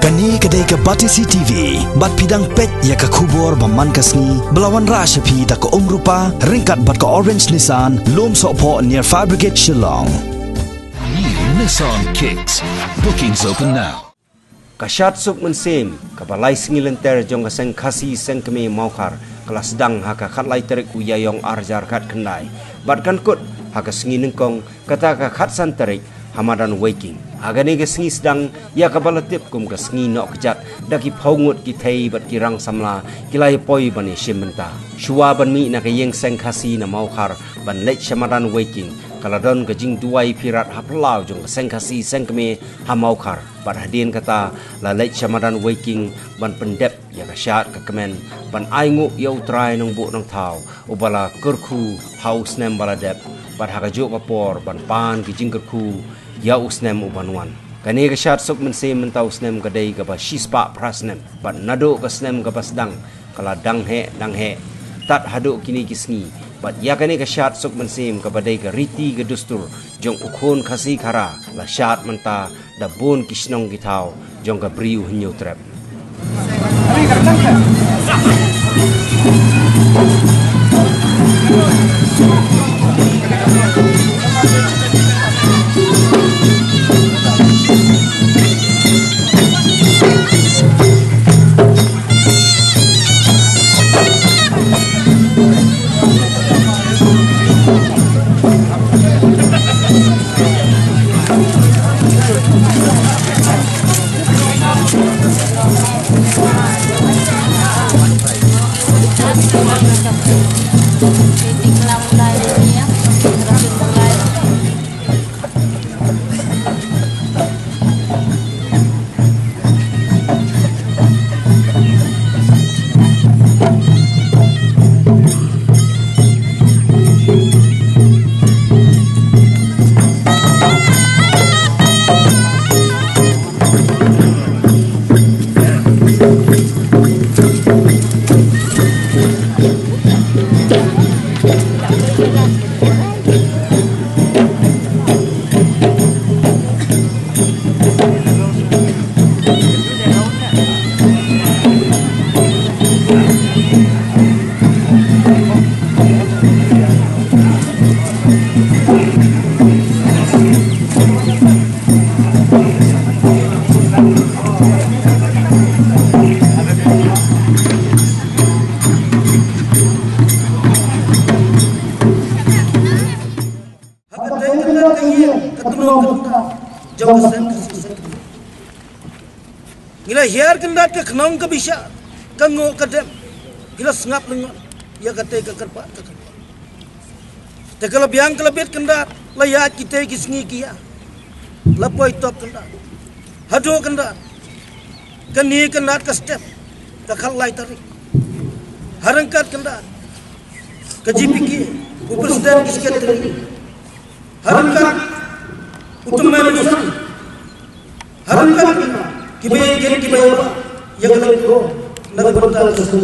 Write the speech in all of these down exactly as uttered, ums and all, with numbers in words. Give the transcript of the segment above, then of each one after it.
Kane ka dei ka Batesi T V, bad phi dang peit ïa ka khubor ba man ka sngi, ba la wanrah sha phi da ka Umrupa, ryngkat bad ka Orange Nissan, Lum Sohphoh near Fire Brigade Shillong. New Nissan Kicks. Bookings open now. Ka shad suk mynsiem, kaba lai sngi lynter jong ka Seng Khasi Seng Kmie Mawkhar, ka la sdang ha ka khatlai tarik u Ïaïong arhajar khatkhyndai. Bad kan kut, ha ka sngi nyngkong, kata ka khatsan tarik, ha madan Weiking. Ha kane ka sngi sdang, ïa kaba la tip kum ka sngi noh kjat, da ki phew ngut ki thei bad ki rang samla, ki la ïa poi ban ïa shim bynta. Shuwa ban mih na ka ïing Seng Khasi na Mawkhar, ban leit sha madan Weiking, ka la don ka jingduwai pyrshah ha phyllaw jong ka Seng Khasi Seng Kmie ha Mawkhar. Bad hadien kata, la leit sha madan Weiking, ban pyndep ïa ka shad ka kmen, ban ainguh ïa U Trai Nongbuh Nongthaw, uba la kyrkhu ha u snem ba la dep, bad ha kajuh ka por ban pan ki jingkyrkhu ïa u snem uban wan. Kane ka shad suk mynsiem mynta u snem ka dei kaba shispah phra snem, bad naduh ka snem kaba sdang, ka la dang heh, dang heh, tad haduh kine ki sngi, bad ïa kane ka shad suk mynsiem kaba dei ka riti ka dustur jong u khun Khasi Khara, la shad mynta da bun ki shnong ki thaw jong ka Bri U Hynñiewtrep. Ha ka teng ka teng ka ïing ka tnum ka tnum jong ka seng ka seng. Ngi la hiar kyndat ka khnong ka bishar, ka nguh ka dem. Ngi la sngap lyngngoh ïa katei ka kyrpad ka kyrpad. Te ka la biang ka la bit kyndat, la ïaid kitei ki sngi ki ïa. La poi top kyndat. Haduh kyndat. Kane kyndat ka step. Ka khatlai tarik. Ha ryngkat kyndat. Ka G P K, u president ki secretary. Ha ryngkat u tymmen u sari. Ha ryngkat kiba ïeit kiba ïeit ïa ka lynti na ka bynta ka seng.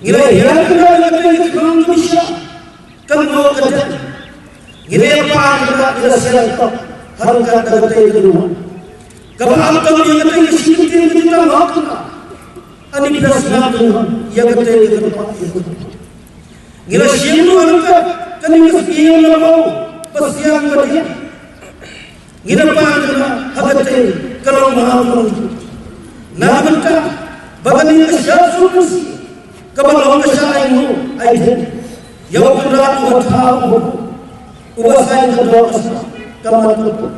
Ngi la ïa ka kyndat ka kyndat ka kyndat ka bishar. Kan mo ka jan. Ngi la ïa pan ka kyndat ngi la siang tok. Ha ryngkat da katei ka duma. Kaba am tang ïa katei ka shisha ka jingtang hok. Ani phi la sngap ïa katei ka duma. Ngi la shim ruh ha ryngkat kane ka ïing lamo ba siang ba diang. Ngi la pan kyndat ha katei ka long maha ka long. Na ka bynta ba kane ka shad suk mynsiem kaba long ka shad ainguh aidien. Ïa u Kynrad uba thaw uba buh, uba saiñ ka doh ka sah ka mat ka buh.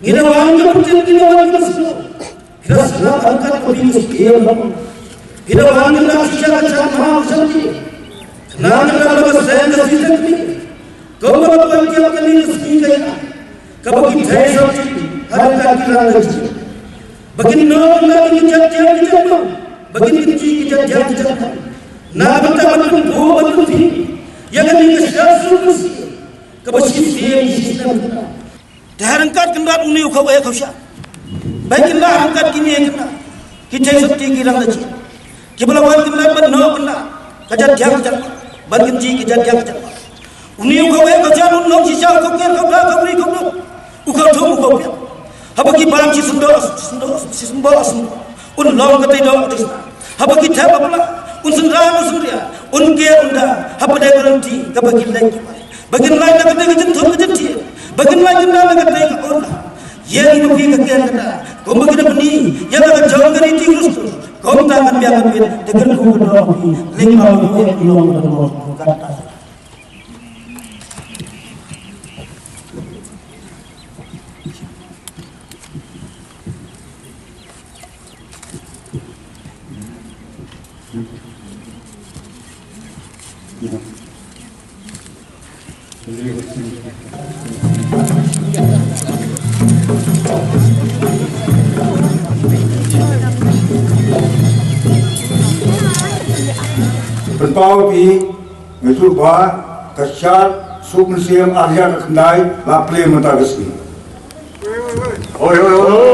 Ngi la wan ka pyrthei, ngi la wan ka snoh. Phi la sngap ha ryngkat ka bynta ka shisha. Phi la wan kyndat shisha ka jan ha ka shanti. Khnang kyndat ba ka seng ka shisha ka bynta. Kumba la pyntiap kane ka sngi ka ïa. Kaba ki thei sawti ha ryngkat ki rang ka jingïeit. Ba kin nang na ki jait jait ki jait nang. Ba kin kynti ki jait jait ki jait nang. Na ka bynta ban pynphong ban pynphing ïa kane ka shad suk mynsiem. Kaba shisien shisien. Te ha ryngkat kyndat une u khawei khawsha. Ba kyndat ha ryngkat kine kyndat. Ki thei sawti ki rang ka jingïeit. Kiba la wan kyndat ban noh kyndat. Ka jait jait ka jait. Ban kynti ki jait jait ka jait. Une u khawei khawsha un long shisha u khawker khawda khawri khawduk. U khawthum u khawphiat. Haba ki bam shi symboh, shi symboh, shi symboh, shi symboh, un long katei doh katei sna. Haba ki thep bapla, un synran un synria, un ker un da, hapdeng ka lynti kaba ki leit ki bai. Ba kin lait na katei ka jingthung ka jingthied, ba kin lait na katei ka urla. Ïa ngi ruh ki ka ker ka da, kumba ki da pyni ïa ka jong ka riti Khristan. Kumta kan biang kan biang, da kan ku ka doh ki, leit ma ki ïa ki long ka doh ka da. Pynpaw ïa phi, nga ïathuh ba ka shad Suk Mynsiem ar hajar khyndai la plie mynta ka sngi. Hoi, hoi, hoi.